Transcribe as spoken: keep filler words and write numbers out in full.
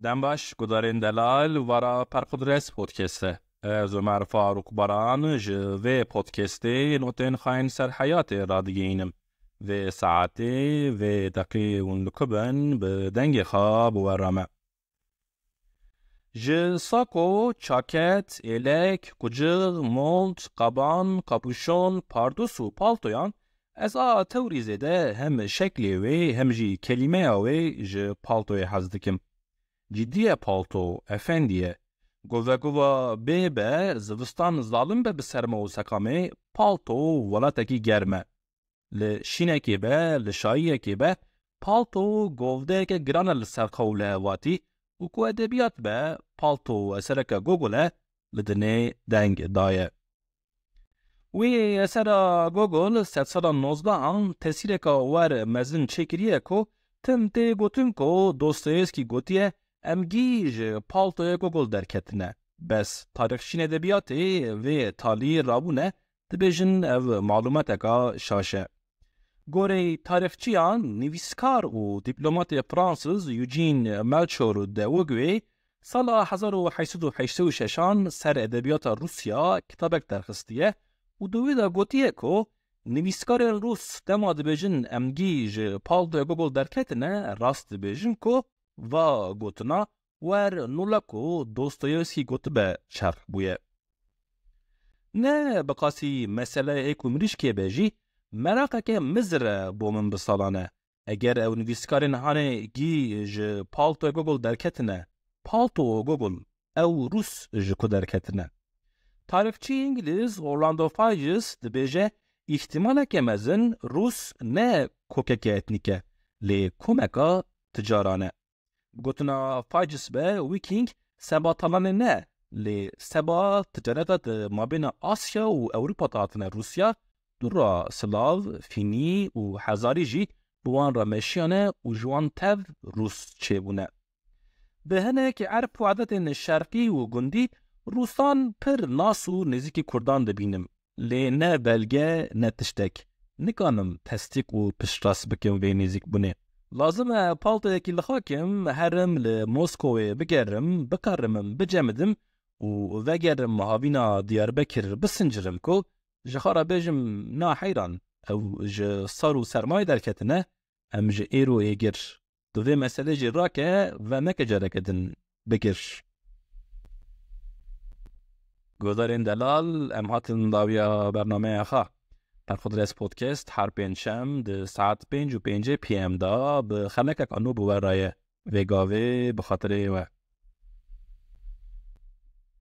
Dem baş, gudarên delal, vara Perqudres Podcast e. Ez Ömer Faruk Baran ji vê podcastê notên xayên ser heyatê radigihînim. Vê saetê, vê deqê hûn li ku bin, bi dengê xwe bi we re me. Ji sako, çaket, êlek, kucix, mont, qaban, kapûşon, pardus û paltoyan, ez a tewrî zêde hem şeklê wê hem jî kelîmeya wê ji paltoyê hez dikim. Cidî ye palto, efendî ye. Govegova bê be, zivistan zalim be bi ser me û seqamê, palto welatekî germ e. Li şînekê be, li şayiyekê be, palto govdeyeke giran e li ser xwe û li hevatî û ku edebiyat be, palto esereke Gogol e, li dinê deng daye. Wî esera Gogol sedsala nozdehan tesîreka wer mezin çêkiriye ku tim tê gotin ku Dostoyevskî gotiye, em gî ji paltoya Gogol derketine. Bes tarîxçîn edebiyatê vê talî rabûne, dibêjin ev malûmeteka şaş e. Goreyî tarîxçiyan, nivîskar û dîplomatê Fransiz Eugene Melchior de Vogüé sala hezar û heşt sed û heştê û şeşan ser edebiyata Rûsya kitabek derxistiye û di wî de gotiye ku nivîskarên Rûs dema dibêjin em gî ji paltoya Gogol derketine, rast dibêjin ku va gotina wer nûlek ku Dostoyevskî gotibe çerx bûye. Ne bi qasî meseleya ê ku mirîşkê be jî meraqeke mizir e bo min bi salan e. Eger ew nivîskarên hanê gî ji paltoya Gogol derketine, palto Gogol ew Rûs ji ku derketine? Tarîxçî Îngilîz Orlando Figes dibêje, îhtimaleke mezin Rûs ne kokeke etnîk e, lê komeka ticaran e. Bi gotina Figes be, Viking seba talanê ne, lê seba ticareta di mabêna Asya û Ewropa de hatine Rûsya, dûra Slav, Fînî û Hezarî jî bi wan re meşiyane û ji wan tev Rûs çêbûne. Bi hinek erf û edetên şerqî û gundî Rûsan pir nas û nêzîkî Kurdan dibînim. Lê ne belge, ne tiştek. Nikanim tesdîq û piştrast bikim vê nêzîkbûnê. Lazim e paltoyekî li xwe kim, herim li Moskowê bigerim, biqerimim, bicemidim û vegerim havîna Diyarbekir bisincirim ku ji xwe re bêjim, na heyran, ew ji sar û sermayê derketine, em ji êro êgir. Tu vê meselê jî rake, ve neke careke din bigir. Guhdarên delal, em hatin dawiya bernameya xwe. Perxudres Podcast her pêncşem di saet pênc û pêncê P M de bi xelekek anû bi we re ye. Vê gavê bi xatirê we.